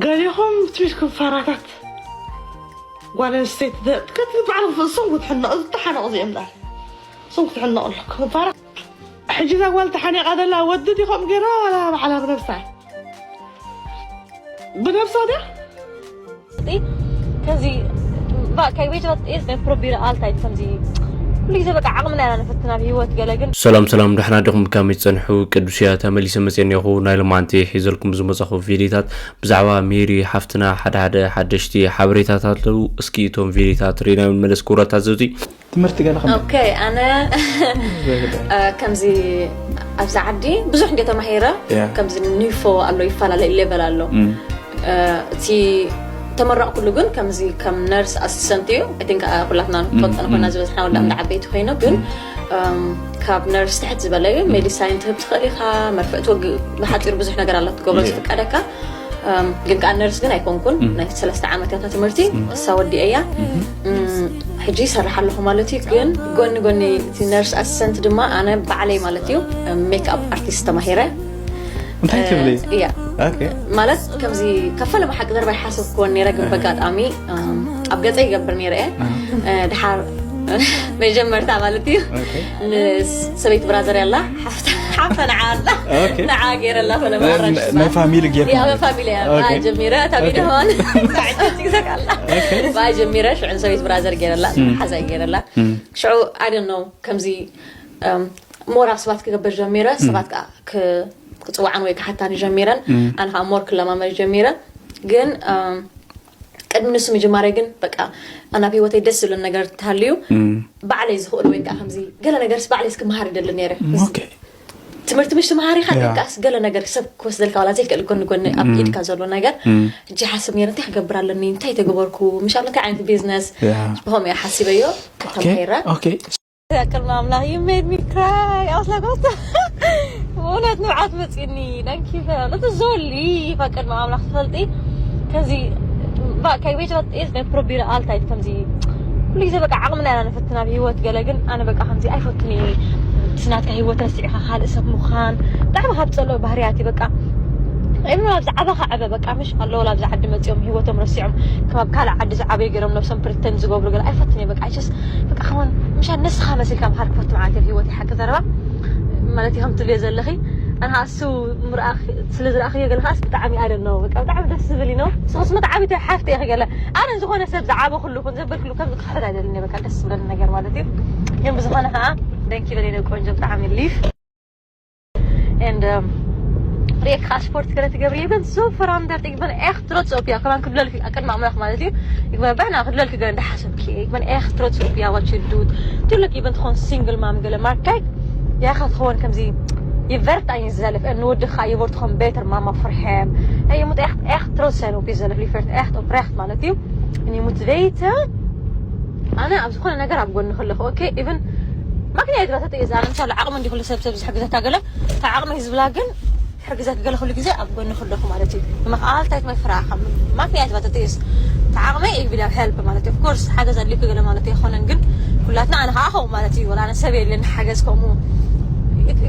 ገሊኹም ትሚድኩም ፋራታት ጓል ኣንስተይቲ ክትብል ባዕልኹም እሶም ክትሕነቑ ዝተሓነቑ እዚኦም ዳ እሶም ክትሕነቑ ኣለኩም ፋራ። ሕጂ እዛ ጓል ተሓኒቓ ዘላ ወዲ ዲኹም ገይራ ዋላ ባዕላ ብነብሳ ብነብሳ ድያ? ከዚ ከይ ቤት ስ ናይ ፕሮቢራ ኣልታይ ከምዚ ኩሉ ግዜ በቃ ዓቕምና ኢና ንፍትና ኣብ ህይወት ገለ ግን ሰላም ሰላም፣ ደሕና ዲኹም? ብከመይ ትጸንሑ? ቅዱስ እያ ተመሊሰ መጽኤ እኒኹ። ናይ ሎማንቲ ሒዘልኩም ዝመጻኹ ቪዲዮታት ብዛዕባ ሜሪ ሓፍትና ሓደ ሓደ ሓደሽቲ ሓበሬታታት ኣለዉ። እስኪ እቶም ቪዲዮታት ርኢና ንመለስ። ክቡራት ታዘብቲ፣ ትምህርቲ ገለ ከም ኦኬ ኣነ እ፣ ከምዚ ኣብዚ ዓዲ ብዙሕ እንደ ተማሂረ Yeah. ከምዚ ኒፎ ኣሎ ይፈላለ ሌቨል ኣሎ እ፣ እቲ ተመረቕኩሉ ግን ከምዚ ከም ነርስ ኣሲስተንት እዩ I think ኩላትና ንፈልጠን ኮይና ዝበዝሕና ወላ እንዳ ዓበይቲ ኮይኑ ግን እም፣ ካብ ነርስ ትሕት ዝበለ እዩ ሜዲሳይን ትህብ ትኽእል ኢኻ መርፍእ ትወግ ብሓፂሩ ብዙሕ ነገር ኣሎ ትገብሮ ዝፍቀደካ እም፣ ግን ከዓ ነርስ ግን ኣይኮንኩን ናይ ሰለስተ ዓመት ያታ ትምህርቲ እሳ ወዲአ እያ እም፣ ሕጂ ይሰርሕ ኣለኹ ማለት እዩ ግን ጎኒ ጎኒ እቲ ነርስ ኣሲስተንት ድማ ኣነ ባዕለይ ማለት እዩ ሜክኣፕ ኣርቲስት ተማሂረ እንታይ ትብሊ? እያ ኦኬ ማለት ከምዚ ካብ ፈለማ ሓቂ ዘረባ ይሓሰብክዎን ነይረ ግን በጋጣሚ እም፣ ኣብ ገፀ ይገብር ነይረ እየ እ፣ ድሓር መጀመርታ ማለት እዩ ኦኬ ንሰበይቲ ብራዘር ያላ ሓፍታ ሓፍታ ንዓ ኣላ ኦኬ። ንዓ ገይረላ ፈለማ ናይ- ኣራሽ ናይ ፋሚሊ ጌርካ ያ ፋሚሊ እያ ኦኬ። ብኣ ጀሚረ እታ ቪድዮ ኸማን ሳዕጨት ይግዘክ ኣላ ብኣ ጀሚረ ሽዑ ንሰበይቲ ብራዘር ገይረላ ሓዛይ ገይረላ ሽዑ I don't know ከምዚ እም፣ ሞር ኣብ ሰባት ክገብር ጀሚረ ሰባት ከዓ ክ- ክፅዋዓን ወይ ክሓታኒ ጀሚረን ኣነ ከዓ ሞር ክለማመድ ጀሚረ ግን እም፣ ቅድሚ ንሱ ምጅማረይ ግን በቃ ናብ ህይወተይ ደስ ዝብለን ነገር ተሃልዩ ባዕለይ ዝኽእሎ ወይ ከዓ ከምዚ ገለ ነገርስ ባዕለይ እስክመሃር ይደሊ ነይረ ኦኬ ትምህርቲ ምሽ ተምሃሪኻ ያ። ደቃስ ገለ ነገር ሰብ ክወስደልካ ዋላ ዘይክእል ጎኒ ጎኒ ኣብ ኢድካ ዘሎ ነገር ሕጂ ሓስብ ነይረ እንታይ ክገብር ኣለኒ እንታይ ተገበርኩ ምሻ እንታይ ዓይነት ቢዝነስ ያ። ብኸምኡ እየ ሓሲበዮ ኦኬ ተማሂረ ኦኬ ቅድሚ ኣምላኽ you made me cry I was like what the እውነት ንብዓት መፂኒ thank you ነቲ ዞሊ ይፋ ቅድሚ ኣምላኽ ትፈልጢ ከዚ ከይ ቤት ስ ናይ ፕሮቢራ ኣልታይ ከምዚ ኩሉ ግዜ በቃ ዓቕምና ኢና ንፍትን ኣብ ህይወት ገለ ግን ኣነ በቃ ከምዚ ኣይፈቱን እየ እቲ ናትካ ህይወት ረሲዕካ ካልእ ሰብ ምዃን ብጣዕሚ ካብ ፀልኦ ባህርያት እዩ በቃ እብን ኣብዚ ዓበኻ ዕበ በቃ ምሽ ኣሎ ወላ ኣብዚ ዓዲ መፂኦም ህይወቶም ረሲዖም ካብ ካልእ ዓዲ ዝዓበዩ ገይሮም ነብሶም ፕሪተንድ ዝገብሩ ገለ ኣይፈቱን እየ በቃ ስ በቃ ከውን ምሻ ንስኻ መሲልካ ምኻድ ክፈቱ ማለት እዩ ህይወት ሓቂ ዘረባ ማለት እዩ ከም ትብልዮ ዘለኺ ኣነ እሱ ምርኣኽ ስለ ዝረኣኽዮ ገለ ከዓስ ብጣዕሚ ኣደን ነው በቃ ብጣዕሚ ደስ ዝብል እዩ ነው ንስኽስ መተዓቢት ሓፍቲ ኢኺ ገለ ኣነ ዝኾነ ሰብ ዝዓበ ኩሉ ኩን ዘበልክሉ ከም ዝክሕድ ኣይደልን እየ በቃ ደስ ዝብለኒ ነገር ማለት እዩ ግን ብዝኾነ ከዓ ደንኪ በለይ ቆንጆ ብጣዕሚ ሊፍ and ሪኤክ ከዓ ስፖርት ገለ ትገብሪ ይበን so veranderd ik ben echt trots op jou ከማን ክብለልኪ ቅድሚ ኣምላኽ ማለት እዩ ik ben bijna ክብለልኪ ገለ እንዳሓሰብኪ ik ben echt trots op jou wat je doet natuurlijk je bent gewoon single mom ገለ maar kijk jij gaat gewoon ከምዚ je werkt aan jezelf en ንወድኻ je wordt gewoon beter mama voor hem en je moet echt echt trots zijn op jezelf lieverd echt oprecht ማለት እዩ en je moet weten ኣነ ኣብ ዝኾነ ነገር ኣብ ጎኒ ከለኹ okay even ማክንያት ባተተ እዛ ንምሳሌ ዓቕሚ እንዲ ኩሉ ሰብ ሰብ ዝሕግዘካ ገለ እታ ዓቕሚ እዩ ዝብላ ግን ሕግዘክ ገለ ኩሉ ግዜ ኣብ ጎኒ ከለኹ ማለት እዩ ምኽኣል እንታይ ትመይ ፍራኻ ማክንያት ባተተ እስ እታ ዓቕሚ እዩ ቢላ help ማለት እዩ of course ሓገዝ ኣድልዩክ ገለ ማለት ኣይኮነን ግን ኩላትና ኣነ ከዓ ከምኡ ማለት እዩ ወላ ኣነ ሰብ የለን ሓገዝ ከምኡ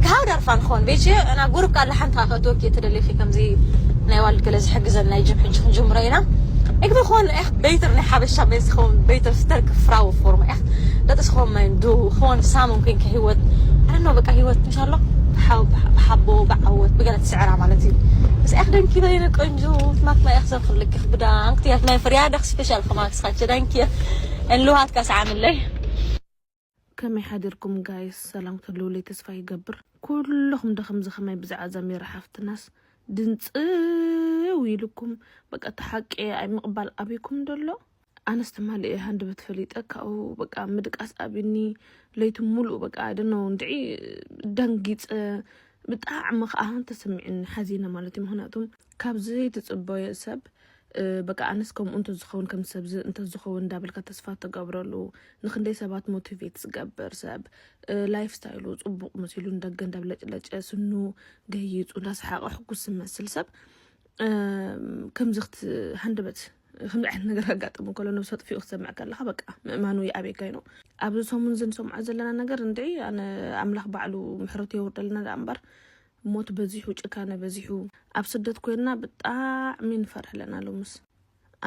ክሃው ደርፋ ንኾን ቤች እና ጉሩብ ካለ ሓንቲ ከእትወኪ ትደሊኺ ከምዚ ናይ ዋልድ ገለ ዝሕግዘን ናይ ጅም ሕጂ ክንጅምሮ ኢና እግሪ ኾን echt beter ናይ ሓበሻ ቤት ዝኸውን beter sterke vrouwenvorm echt dat is gewoon mijn doel gewoon samen kun je ህይወት ኣነ በቃ ህይወት እንሻሎ ብሓቦ ብዓወት ብገለ ትስዕራ ማለት እዩ ምስ echt ደንኪ በይነ ቆንጆ ማክማ echt ዘኽልክ ብዳንክ ትያት ናይ ፍርያዳኽ special ከማክስኻቸ ደንኪ እንልውሃትካ ሰዓምለይ ከመይ ሓዲርኩም ጋይስ ሰላም ክትህልውለይ ተስፋ ይገብር ኩልኹም ዶ ከምዚ ከማይ ብዛዕባ እዛ ሜሪ ሓፍትናስ ድንፅው ኢልኩም በቃ እቲ ሓቂ ኣይምቕባል ኣብይኩም ደሎ ኣነስ ትማሊ እየ ሃንደበት ፈሊጠ ካብኡ በቃ ምድቃስ ኣብኒ ለይቲ ሙሉእ በቃ ኣደኖ እንድዒ ደንጊፀ ብጣዕሚ ከዓ ተሰሚዕኒ ሓዚነ ማለት እዩ ምክንያቱም ካብ ዘይትፅበዮ ሰብ በቃ ኣነስ ከምኡ እንተዝኸውን ከም ሰብ እንተዝኸውን እንዳበልካ ተስፋ ተገብረሉ ንክንደይ ሰባት ሞቲቬት ዝገብር ሰብ ላይፍ ስታይሉ ፅቡቅ መሲሉ ንደገ እንዳብለጭለጨ ስኑ ገይፁ እንዳሰሓቀ ሕጉስ ዝመስል ሰብ ከምዚ ክት ሃንደበት ከምዚ ዓይነት ነገር ኣጋጥሙ ከሎ ነብሰ ጥፊኡ ክትሰምዕ ከለካ በቃ ምእማኑ ይኣበየካ ዩ ኣብዚ ሰሙን እዚ ንሰምዖ ዘለና ነገር እንድዒ ኣነ ኣምላኽ ባዕሉ ምሕረቱ የውርደልና ደኣ እምበር ሞት በዚሑ ጭካነ በዚሑ ኣብ ስደት ኮይንና ብጣዕሚ ንፈርሕ ኣለና ሎምስ።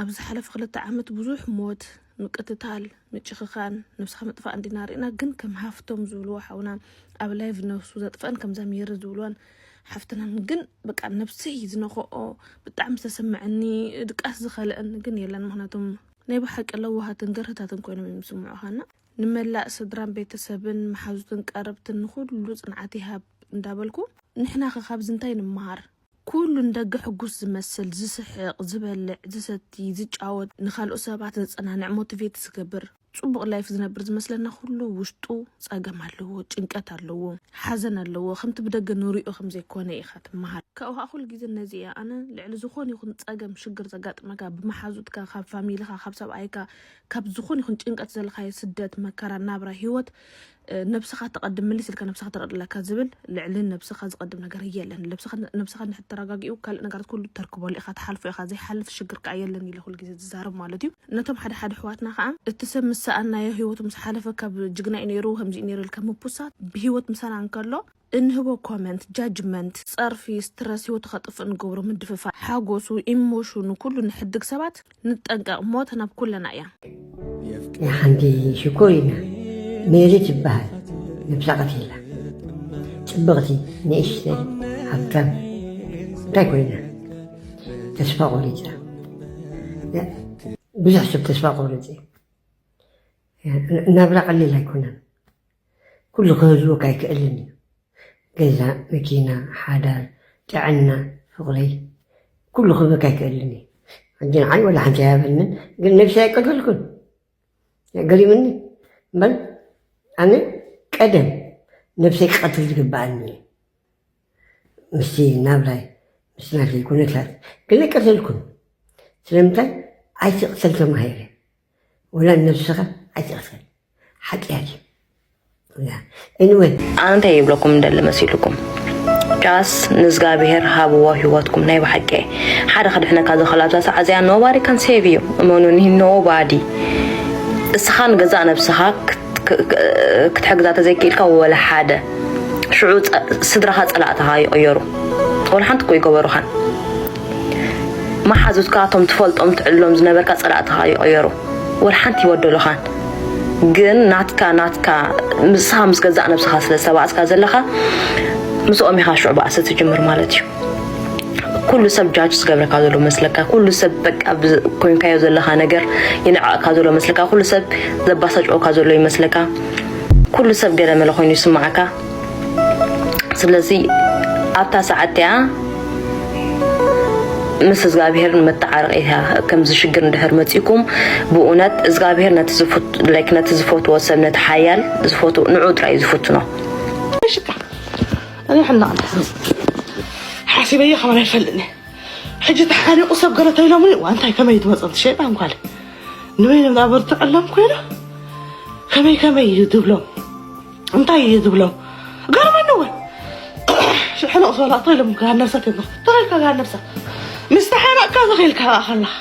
ኣብ ዝሓለፈ ክልተ ዓመት ብዙሕ ሞት፣ ምቅትታል፣ ምጭኽኻን፣ ነብስኻ ምጥፋእ እንዲና ርኢና፣ ግን ከም ሃፍቶም ዝብልዎ ሓውና ኣብ ላይቭ ነብሱ ዘጥፍአን ከምዛ ሜሪ ዝብልዋን ሓፍትናን ግን በቃ ነብሰይ ዝነኽኦ ብጣዕሚ ዝተሰምዐኒ ድቃስ ዝኸልአኒ ግን የለን። ምኽንያቱም ናይ ብሓቂ ለዋሃትን ገርህታትን ኮይኖም እዮም ዝስምዑኻና። ንመላእ ስድራን ቤተሰብን መሓዙትን ቀረብትን ንኹሉ ጽንዓት ይሃብ እንዳበልኩ ንሕና ኸ ካብዚ እንታይ ንምሃር? ኩሉ ንደገ ሕጉስ ዝመስል፣ ዝስሕቕ፣ ዝበልዕ፣ ዝሰቲ፣ ዝጫወት፣ ንኻልኦት ሰባት ዘጸናንዕ፣ ሞቲቬት ዝገብር፣ ጽቡቕ ላይፍ ዝነብር ዝመስለና ኩሉ ውሽጡ ጸገም ኣለዎ፣ ጭንቀት ኣለዎ፣ ሓዘን ኣለዎ። ከምቲ ብደገ ንሪኦ ከም ዘይኮነ ኢኻ ትመሃር። ካብኡ ኸኣ ኩሉ ግዜ ነዚ እየ ኣነ ልዕሊ ዝኾነ ይኹን ጸገም፣ ሽግር ዘጋጥመካ ብመሓዙትካ፣ ካብ ፋሚሊኻ፣ ካብ ሰብኣይካ፣ ካብ ዝኾነ ይኹን ጭንቀት ዘለኻዮ ስደት፣ መከራ፣ ናብራ፣ ህይወት ነብስኻ ተቐድም፣ ምልስ ኢልካ ነብስኻ ተረድለካ ዝብል ልዕሊ ነብስኻ ዝቐድም ነገር የለን። ነብስኻ ነብስኻ እንድሕር ተረጋጊኡ ካልእ ነገራት ኩሉ ተርክበሉ ኢኻ፣ ትሓልፎ ኢኻ። ዘይሓልፍ ሽግር ከኣ የለን ኢለ ኩሉ ግዜ ዝዛረብ ማለት እዩ። ነቶም ሓደ ሓደ ኣሕዋትና ከኣ እቲ ሰብ ምስ ሰኣናዮ ህይወቱ ምስ ሓለፈ ካብ ጅግና እዩ ነይሩ ከምዚ እዩ ነይሩ ኢልካ ምፑሳት ብህይወት ምሳና እንከሎ እንህቦ ኮመንት፣ ጃጅመንት፣ ጸርፊ፣ ስትረስ፣ ህይወቱ ከጥፍእ እንገብሮ ምድፍፋእ፣ ሓጎሱ፣ ኢሞሽኑ ኩሉ ንሕድግ ሰባት ንጠንቀቕ። ሞት ናብ ኩለና እያ። ሓንቲ ሽኮር ኢና ሜሪ ትበሃል ነብሳ ቀቲላ። ጽብቕቲ ንእሽተይ ሃብታም እንታይ ኮይና? ተስፋ ቆሪጻ። ብዙሕ ሰብ ተስፋ ቆርጽ እዩ። ናብራ ቀሊል ኣይኮነን። ኩሉ ክህልወካ ኣይክእልን እዩ። ገዛ፣ መኪና፣ ሓዳር፣ ጥዕና፣ ፍቕረይ ኩሉ ክህበካ ኣይክእልን እዩ። ሕጂ ንዓይ ወላ ሓንቲ ኣይሃበንን፣ ግን ነብሰይ ኣይቀተልኩን። ገሪምኒ እምበር ኣነ ቀደም ነብሰይ ክቐትል ዝግብኣኒ እዩ። ምስቲ ናብራይ ምስቲ ናተይ ኩነታት ግን ኣይቀተልኩን። ስለምንታይ ኣይትቕተል ተማሂረ። ወላ ነብስኻ ኣይትቕተል ሓጢኣት እዩ። Anyway ኣነ እንታይ ይብለኩም እንደሊ መሲልኩም ጃስ ንእዝጋብሄር ሃብዎ ሂወትኩም ናይ ብሓቂ ሓደ ከድሕነካ ዝኽእል ኣብዛ ሰዓት እዚኣ nobody can save you እመኑኒ nobody እስኻ ንገዛእ ነብስኻ ክትሕግዛ ተዘይክኢልካ ወላ ሓደ ሽዑ ስድራኻ ጸላእትኻ ይቕየሩ ወላ ሓንቲ እኮ ይገበሩኻን መሓዙትካ እቶም ትፈልጦም ትዕልሎም ዝነበርካ ጸላእትኻ ይቕየሩ ወላ ሓንቲ ይበደሉኻን ግን ናትካ ናትካ ንስኻ ምስ ገዛእ ነብስኻ ስለ ዝተባእስካ ዘለኻ ምስኦም ኢኻ ሽዑ ባእሲ ትጅምር ማለት እዩ። ኩሉ ሰብ ጃጅ ዝገብረካ ዘሎ መስለካ፣ ኩሉ ሰብ በቃ ኮይንካዮ ዘለኻ ነገር ይንዕቐካ ዘሎ መስለካ፣ ኩሉ ሰብ ዘባሳጭወካ ዘሎ ይመስለካ፣ ኩሉ ሰብ ገለመለ ኮይኑ ይስማዓካ። ስለዚ ኣብታ ሰዓት እቲኣ ምስ እግዚኣብሄር ንመተዓረቒ እያ። ከምዚ ሽግር እንድሕር መፂእኩም ብእውነት እግዚኣብሄር ነቲ ዝፍት like ነቲ ዝፈትዎ ሰብ ነቲ ሓያል ዝፈትዎ ንዑ ጥራይ እዩ ዝፍትኖ። ሽካ እኔ ሕና ሓሲበየ ከማን ኣይፈልጥኒ ሕጂ ተሓኒቑ ሰብ ገለ ተይሎምኒ ዋ እንታይ ከመይ ትመፀንቲ ሸይጣን ኳለ ንበይኖም ናበርትዐሎም ኮይኖ ከመይ ከመይ እዩ ዝብሎም እንታይ እዩ ዝብሎም ገርመኒ እውን ሕነቕ ዝበላ እቶ ኢሎም ጋር ነብሳት እዮም ተኸልካ ጋር ነብሳት ምስ ተሓነቕካ ተኸልካ ከለኻ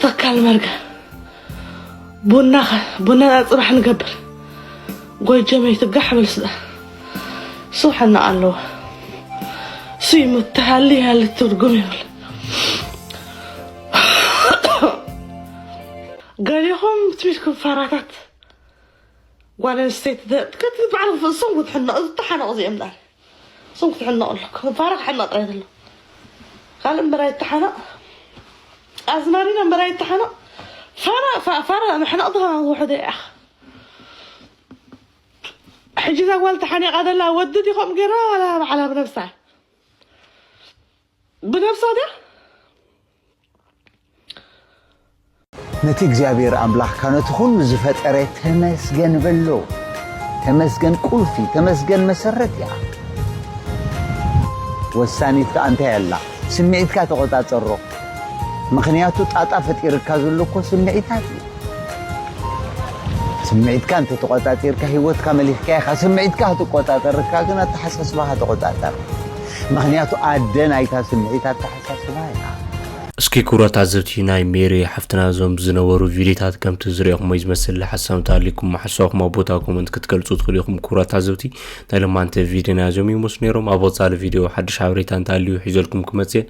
ተካል መርገ ቡና ቡና ጽባሕ ንገብር ጎጀመይ ትጋሕ ብል ስውሕና ኣለዎ ስይ ምትሃሊ ያል ትርጉም ይብል ገሊኹም ትቢልኩም ፋራታት ጓል ኣንስተይቲ ክትበዓል ክፍእሶም ክትሕነቕ ዝተሓነቕ እዚኦም ዳል እሶም ክትሕነቕ ኣለኩም ፋራ ክሕነቕ ጥራይ ዘሎ ካልእ እምበር ኣይተሓነቕ ኣዝማሪኖ እምበር ኣይተሓነቕ ፋራ ፋራ መሕነቕ ዝኸና ዝውሕደ እያ ሕጂ እዛ ጓል ተሓኒቓ ዘላ ወዲ ዲኾም ገይራ ዋላ ባዕላ ብነብሳ ብነብሳ ድያ ነቲ እግዚኣብሔር ኣምላኽካ ነቲ ኩሉ ዝፈጠረ ተመስገን በሎ። ተመስገን ቁልፊ፣ ተመስገን መሰረት እያ። ወሳኒት ከኣ እንታይ ኣላ? ስምዒትካ ተቖጻጸሮ። ምኽንያቱ ጣጣ ፈጢርካ ዘሎ እኮ ስምዒታት እዩ። ስምዒትካ እንተተቖጻጺርካ ህይወትካ መሊኽካ ኢኻ። ስምዒትካ ክትቆጻጸር እካ ግን ኣተሓሳስባኻ ተቖጻጸር። ምኽንያቱ ኣደ ናይታ ስምዒት ኣተሓሳስባ እያ። እስኪ ክቡራት ታዘብቲ ናይ ሜሪ ሓፍትና እዞም ዝነበሩ ቪዲዮታት ከምቲ ዝሪኦኹሞ ዝመስል ሓሳብ እንተሃልዩኩም ሓሳብኩም ኣብ ቦታ ኮመንት ክትገልጹ ትኽእሉ ኢኹም። ክቡራት ታዘብቲ ናይ ሎማንተ ቪዲዮና እዚኦም ይመስሉ ነይሮም። ኣብ ወጻሊ ቪዲዮ ሓድሽ ሓበሬታ እንተሃልዩ ሒዘልኩም ክመጽእ እየ።